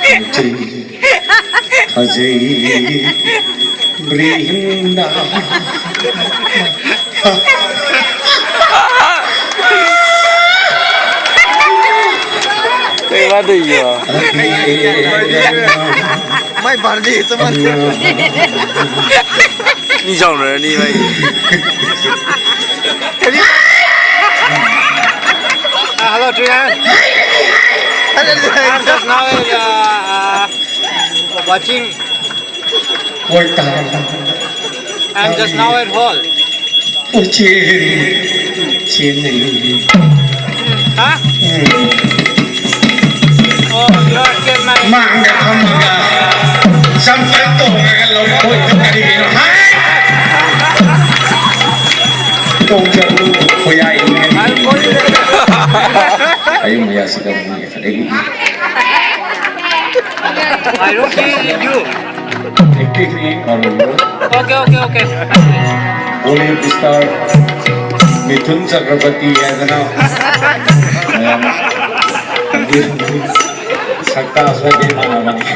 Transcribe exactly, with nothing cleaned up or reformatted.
ꯐꯖꯩ, ꯐꯖꯩ, ꯕ꯭ꯔꯤꯍꯤꯟꯗ꯫ ꯀꯩ ꯋꯥꯗꯣꯏꯅꯣ? ꯃꯥꯏ ꯕꯥꯔꯗꯦ ꯆꯞ ꯃꯥꯟꯅꯩ꯫ ꯃꯤ ꯆꯥꯎꯅꯔꯅꯤ ꯃꯥꯏ꯫ Uh, hello, Trian. I'm just now uh, uh, watching. ꯍꯣꯏ, ꯇꯥꯔꯦ꯫ I'm just now at hall. ꯎꯆꯦꯟ, ꯎꯆꯦꯟ ꯂꯩ꯫ ꯍꯥ? ꯎꯝ꯫ ꯑꯣ, you are still my ꯃꯥꯡꯗ ꯐꯝꯃꯒ ꯆꯝꯄꯜ ꯇꯣꯡꯉꯒ ꯂꯧꯈꯣꯏꯗ ꯀꯔꯤꯒꯤꯅꯣ? ꯍꯥꯏ! ꯇꯣꯡꯖꯕ ꯈꯣꯌꯥꯏꯅꯤ꯫ ꯑꯌꯨꯛ ꯃꯌꯥꯁꯤꯗ ꯃꯤ ꯑꯗꯒꯤ I don't see you. Picnic ꯍꯧꯔꯤꯕ Okay, okay, okay. ꯄꯣꯂꯤꯞ ꯁ꯭ꯇꯥꯔ ꯃꯤꯊꯨꯟ ꯆꯀ꯭ꯔꯕꯔꯇꯤ ꯍꯥꯏꯗꯅ ꯃꯌꯥꯝ ꯁꯛꯇꯥ ꯁ꯭ꯋꯥꯏꯗꯩ ꯃꯥꯟꯅꯕꯅꯤ꯫